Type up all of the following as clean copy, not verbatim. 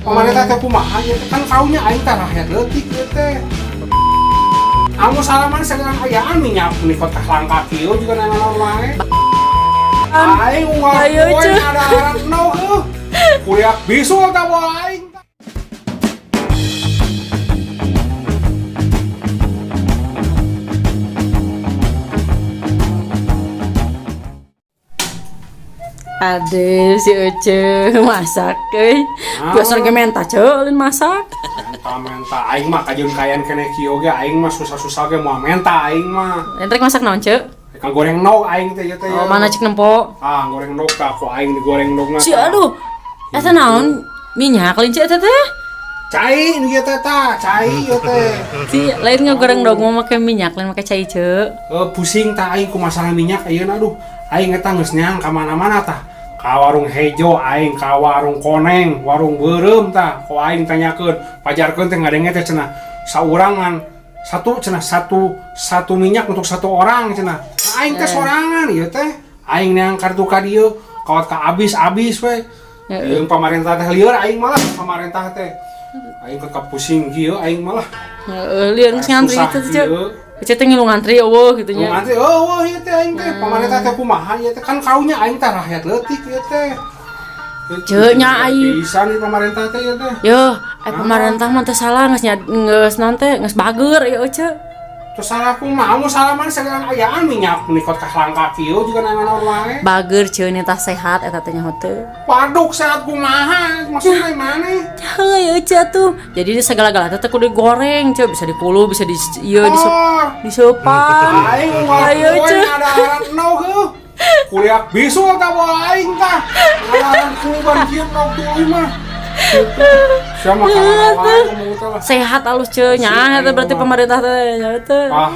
Pemerintah teh kumaha ieu teh, kan kaunya aing teh rakyat leutik ieu teh. Amun salaman segala ayaan minyak di kota langka kieu juga naon wae. Aing unggal Ayo, poe Ceu. ngadaharan endog heuh. Kuriak bisul tah bola aing. Aduh, si Ece masak euy. Biasa ge menta ceu lain masak. Menta-menta aing mah kajeun kayan keneh kieu ge aing mah susah-susah ge moal menta aing mah. Lain rek masak naon ceu? Rek goreng endog aing teh ieu teh. Oh, mana cik nempo? Ah, goreng endog tah ku aing digoreng endogna. Ci aduh. Eta naon? Minyak lain ceu eta teh? Cai nu ieu teh tah, cai ieu teh. Si lain ngagoreng dog mau make minyak lain make cai ceu. Pusing tah aing ku masalah minyak ayeuna aduh. Aing eta geus neang ka mana-mana tah. Ka warung hejo aing, ka warung koneng, warung beureum tah. Ku aing tanyakeun, pajarkeun teh ngadenge teh cenah saurangan satu cenah satu minyak untuk satu orang cenah. Nah, aing teh sorangan ieu teh. Aing neang kartu ka dieu, kawat ka abis-abis we. Jeung pamarentah teh lieur aing malah pamarentah teh. Aing ke pusing kieu aing malah. Heeh, lieur geus ngantri Susah gitu ceu. kieu. Ece teh ngilu ngantri eueuh gitu Nu nya. ngantri eueuh ieu teh aing teh pamarentah teh kumaha ieu teh kan kaunya aing teh rakyat leutik ieu teh. Ceu nya aing. Pisan ieu pamarentah teh ieu teh. Yo, pemerintah mah teu salah geus nya geus naon teh geus bager ieu Ece. Terus salah kumaha mun salaman segala ayaan minyak di kota langka kieu juga naon wae. Bager ceu nitah sehat eta teh nyaho teu. Waduh sehat kumaha maksudna maneh? Heuh ieu Ece tuh. Jadi segala-gala teh kudu digoreng ceu, bisa dikulu, bisa di ieu disep Oh, diseupan. aing unggal Ayo, poe Ceu. ngadaharan endog heuh. Kuriak bisul tah bola aing tah. Ngadaharan kuluban kieu endog tuluy mah. Gitu. Sia mah kana wae ngomong teh lah. Sehat alus ceu nya eta berarti pemerintah teh nya teh. Ah,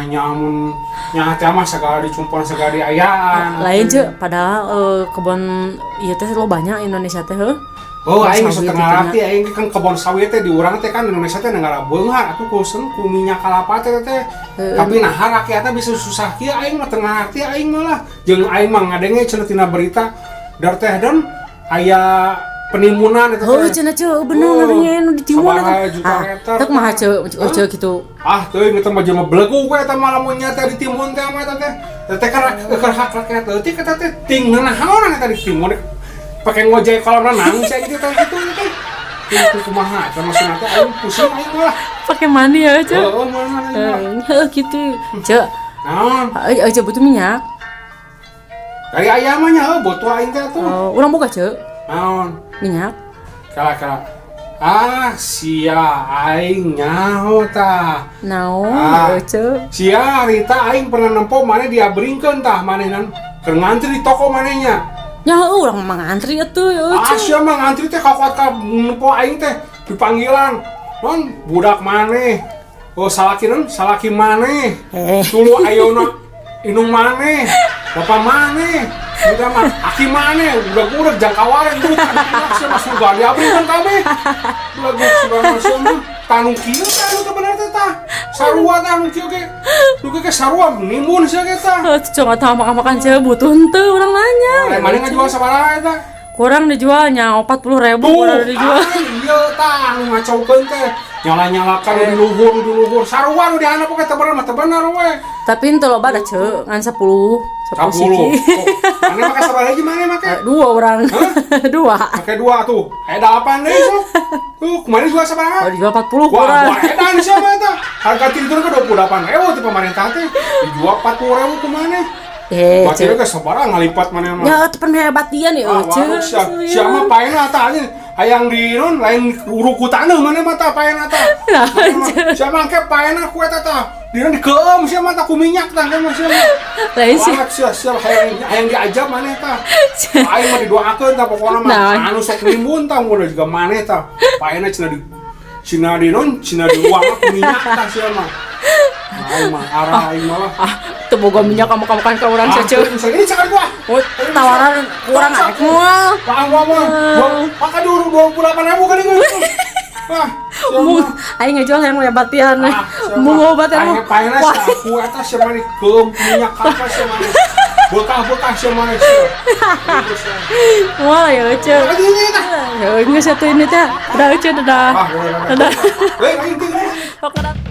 nya mun nya teh mah segala dicumpan segala diayaan. Lain ceu, padahal kebon ieu teh lo banyak Indonesia teh heuh. Oh, aing Kebon geus sawit teu gitu nya. ngarti aing kan kebon sawit teh di urang teh kan Indonesia teh negara beunghar atuh kusen ku minyak kalapa teh teh. Tapi nah rakyatna bisa susah kieu aing mah teu ngarti aing mah lah. Jeung aing mah ngadenge cenah tina berita dar teh dan aya penimbunan eta Heuh teh. cenah ceu bener Oh, ngadenge nu ditimbun sabaraha eta. juta Ah, meter. teu kumaha ceu ceu kitu. Ah, teuing eta mah jelema belegug we eta mah lamun nya teh ditimbun teh mah eta teh. Eta teh kan keur hak rakyat leutik eta teh ting nanaonan eta ditimbun. Pakai ngojek kolam renang sia gitu teh kitu teh. Itu kumaha eta maksudna teh aing pusing aing mah. Pakai mandi ya ceu. Heeh, mana aing mah. Heuh kitu. Ceu, Naon? euy ceu butuh minyak. Dari ayam mah nya heuh butuh aing teh tuh. Oh, urang boga ceu Naon? minyak. Kala kala. Ah, sia aing nyaho tah. Naon Ah. euy ceu. Sia Rita aing pernah nempo maneh diabringkeun tah manehna keur ngantri di toko manehnya. Nya heuh urang mah ngantri atuh euy Ah, ceu. sia mah ngantri teh kakuat ka nempo aing teh dipanggilan. Non budak maneh. Oh, salaki non, salaki maneh. Eh. Tulu ayeuna indung maneh, bapak maneh. Udah mah aki maneh, udah udah jangkawaren tuh kan sia mah surga diabringkeun kabeh. Belegug surga mah sia mah tanu kieu tah anu teh bener teh tah. Sarua tah anu kieu ge. Nu ge sarua nimbun sia ge tah. Heuh ceu tah makan-makan ceu butuh henteu urang nanya. Lain maneh ngajual sabaraha eta? Kurang dijualnya 40.000 Tuh, kurang dijual. ah, iya tah anu ngacaukeun teh. Nyala-nyalakan di luhur, di luhur. Sarua nu dihandap oge teu bener mah teu bener we. Tapi henteu loba da ceu, ngan 10, 10 10. siki. Oh, maneh make sabaraha hiji maneh make? Dua orang. Dua. Make dua tuh. Aya 8 deui sok. Tuh, kemarin jual sabaraha? Oh, dijual 40 Wah, kurang. wah edan siapa eta? Harga tidur ke 28.000 ti pemerintah teh. Dijual 40.000 ku maneh. Eh, Berarti ceu. ge sabaraha ngalipat maneh mah. Ya, teu pernah hebatian ya, Ah, ceu. waduh, sia, sia mah paena tah anjing. Hayang di non lain uruku taneuh maneh mah tah paena tah. Nah, Maneh mah, sia mah engke paena ku eta tah. Di non dikeum sia mah tah ku minyak tah kan mah sia mah. Lain sih. Banget sia sia hayang hayang diajab maneh tah. Aing mah didoakeun tah pokona mah. Nah. Anu sok nimbun tah mun juga maneh tah. Paena cenah di non cenah di uang ku minyak tah sia mah. Aing mah arah aing mah lah. Ah, teu boga minyak kamu kamu kan ka urang Ah, ceu. ini cakar gua. Oh, tawaran kurang arek moal. Paham gua mah. Maka dulu 28.000 kali gua. Wah, Mung aing ngajual hayang lebatian. Mung obatan mah. Paena Wah, aku eta sia mah dikeum minyak apa sia mah. Bekah-bekah sia mana sia. Moal ya, Ece. Aduh, ini tah. Ya, geus atuh ini teh. Dadah, Ece, dadah. Ah, udah, udah. Dadah. Eh, aing teh. Pokoknya.